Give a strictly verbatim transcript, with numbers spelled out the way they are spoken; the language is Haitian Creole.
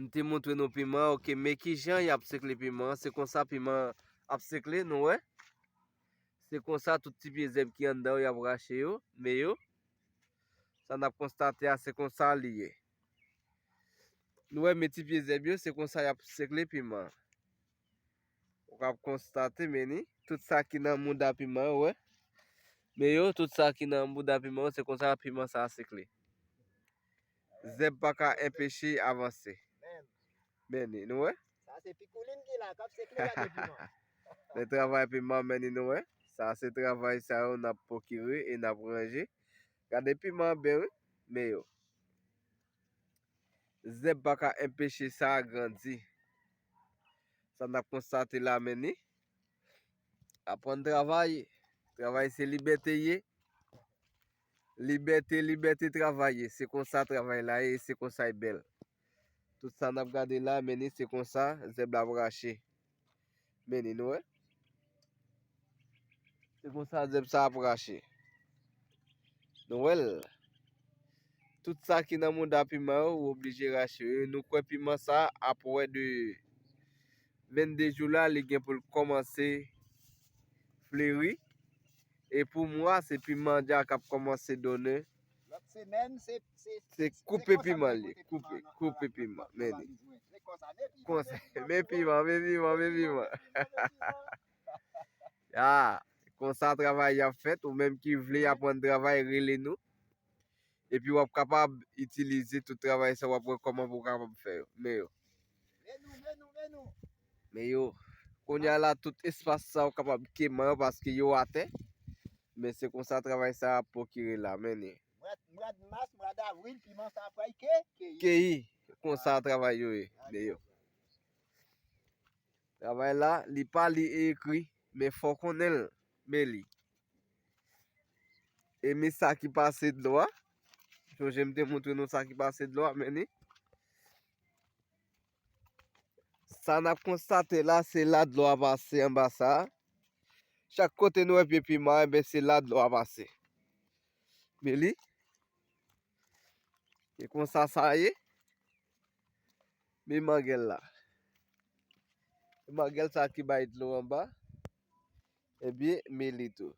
M te montre nou piman, ok, men kijan y ap sekle piman. Se konsa piman ap sekle, nou wè. Se konsa tout ti pye zèb ki anndan yo, y ap rache yo, men yo. Sa n ap konstate a, se konsa li ye. Nou wè, men ti pye zèb yo, se konsa y ap sekle piman. Ou k ap konstate, men ni, tout sa ki nan mouda piman yo, wè. Men yo, tout sa ki nan mouda piman yo, se konsa piman sa a sekle. Zèb pa ka enpeche avanse. Men ni, nou wè? Sa se pikoulin ki la, k ap sekle gade piman. Men travay piman, men ni, nou wè? Sa se travay sa yo n ap pwokire e n ap ranje. Gade piman byen, wi. Men yo. Zèb pa ka enpeche sa grandi. Sa n ap konstate la, men ni. Aprann travay. Travay se libète ye. Libète, libète travay ye. Se konsa travay la ye, se konsa e bèl. Tout sa n ap gade la, men ni se konsa zèb la ap rache. Men ni, nou wè. Se konsa zèb sa ap rache. Nou wè l. Tout sa ki nan mouda piman yo, ou oblije rache yo. Nou kwè piman sa, apre de vennde jou la, li gen pou l kòmanse fleri. E pou mwa, se piman dja k ap kòmanse donnen. Lòt semèn, se, se, se koupe piman li. Koupe, koupe piman. Men li. Konsa, men piman, men piman, men piman. Ya, konsa travay y ap fèt. Ou menm ki vle aprann travay, rele nou. Epi w ap kapab itilize tout travay sa, w ap wè kòman pou w kapab fè yo. Men yo. Men yo. Kounye a la, tout espas sa yo kapab kenbe yo paske yo atè. Men se konsa travay sa ap pwokire la, men ni. Mwa, mwa mas, mwa davril, piman sa pral ke, keyi. Keyi. Konsa travay yo ye, men yo. Travay la, li pa li e ekri, men fò konnen l, men li. E men sa ki pase dlo a. Sonje m te montre nou sa ki pase dlo a, men ni. Sa n ap konstate la, se la dlo a pase anba sa. Chak kote nou wè pye piman, enben se la dlo a pase. Men li. E konsa sa ye. Men mangèl la. Mangèl sa ki bay dlo anba. Ebyen, men li tou.